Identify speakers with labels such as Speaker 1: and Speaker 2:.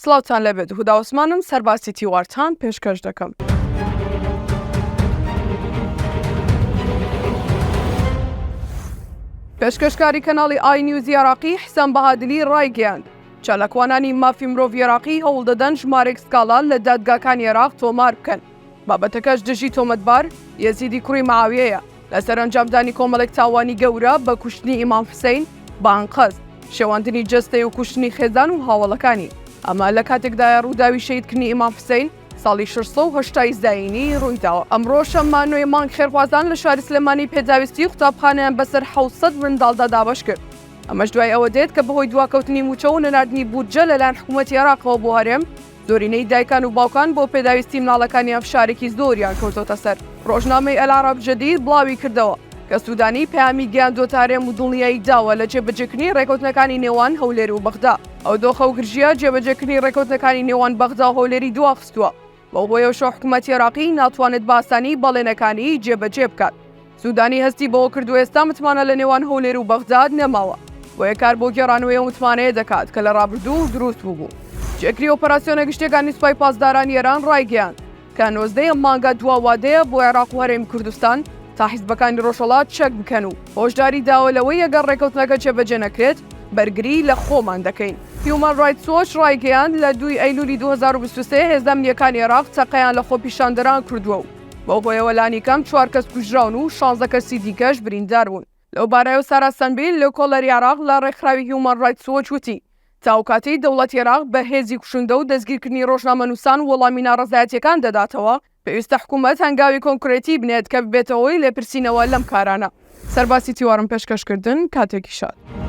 Speaker 1: سڵاوتان لێبێت هودا عوسمانم سەرباسی تیوارتان پێشکەش دەکەم. پێشکەشکاری کەناڵی ئای نیوزی عێراقی حسام بەهادلی ڕایگەیاند، چالاکوانانی مافی مرۆڤی عێراقی هەوڵدەدەن ژمارەیەک سکاڵا لە دادگاکانی عێراق تۆمار بکەن، بابەتەکەش دژی تۆمەتبار یەزیدی کوڕی معاویەیە لەسەر ئەنجامدانی کۆمەڵێک تاوانی گەورە بە کوشتنی ئیمام حوسەین بە ئەنقەست، شێواندنی جەستەی و کوشتنی خێزان و هاوەڵەکانی. ئەمە لە کاتێکدایە ڕووداوی شەهیدکردنی ئیمام حوسەین ساڵی 680 ی زایینی ڕوویداوە. ئەمڕۆ شەممە نۆی مانگ خێرخوازان لە شاری سلێمانی پێداویستیی قوتابخانەیان بەسەر 700 منداڵدا دابەشکرد. ئەمەش دوای ئەوە دێت کە بەهۆی دواکەوتنی مووچە و نەناردنی بودجە لەلایەن حکوومەتی عێراقەوە بۆ هەرێم، زۆرینەی دایکان و باوکان بۆ پێداویستی مناڵەکانیان فشارێکی زۆریان کەوتۆتە سەر. ڕۆژنامەی ئەلعەرەب جەدید بڵاوی کردەوە کە سوودانی پەیامی گەیاندووەتە هەرێم و دڵنیایی داوە لە جێبەجێکردنی ڕێکەوتنەکانی نێوان هەولێر و بەغدا. ئەو دۆخە و گرژییە جێبەجێکردنی ڕێکەوتنەکانی نێوان بەغدا و هەولێری دواخستووە. بەو هۆیەشەوە حکومەتی عێراقی ناتوانێت بە ئاسانی بەڵێنەکانی جێبەجێ بکات. سودانی هەستی بەوە کردووە ئێستا متمانە لە نێوان هەولێر و بەغداد نەماوە، بۆیە کار بۆ گێڕانەوەی ئەو متمانەیە دەکات کە لە ڕابردوو دروست بووبوو. جێگری ئۆپەراسیۆنە گشتییەکانی سوپای پاسدارانی ئێران ڕایگەیاند کە 19 ی ئەم مانگە دوا وادەیە بۆ عێراق و هەرێمی کوردستان تا حیزبەکانی ڕۆژهەڵات چەک بکەن و هۆشداری داوە لەوەی ئەگەر ڕێکەوتنەکە جێبەجێ نەکرێت بەرگری لە خۆمان دەکەین. هیومان ڕایتس وۆچ ڕایگەیاند، لە دووی ئەیلولی 2023 هێزە ئەمنییەکانی عێراق تەقەیان لە خۆپیشاندەران کردووە و بەو هۆیەوە لانیکەم چوار کەس کوژراون و 16 کەسی دیکەش بریندار بوون. لەو بارەیەوە سارا سەنبیل، لێکۆڵەری عێراق لە ڕێکخراوی هیومان ڕایتس وۆچ وتی، تا ئەو کاتەی دەوڵەتی عێراق بە هێزی کوشندە و دەستگیرکردنی ڕۆژنامەنووسان وەڵامی ناڕەزایەتییەکان دەداتەوە، پێویستە حکوومەت هەنگاوی کۆنکرێتی بنێت کە ببێتە هۆی لێپرسینەوە لەم کارانە. سەرباسی تیوارم پێشکەش کردن کاتێکی شاد.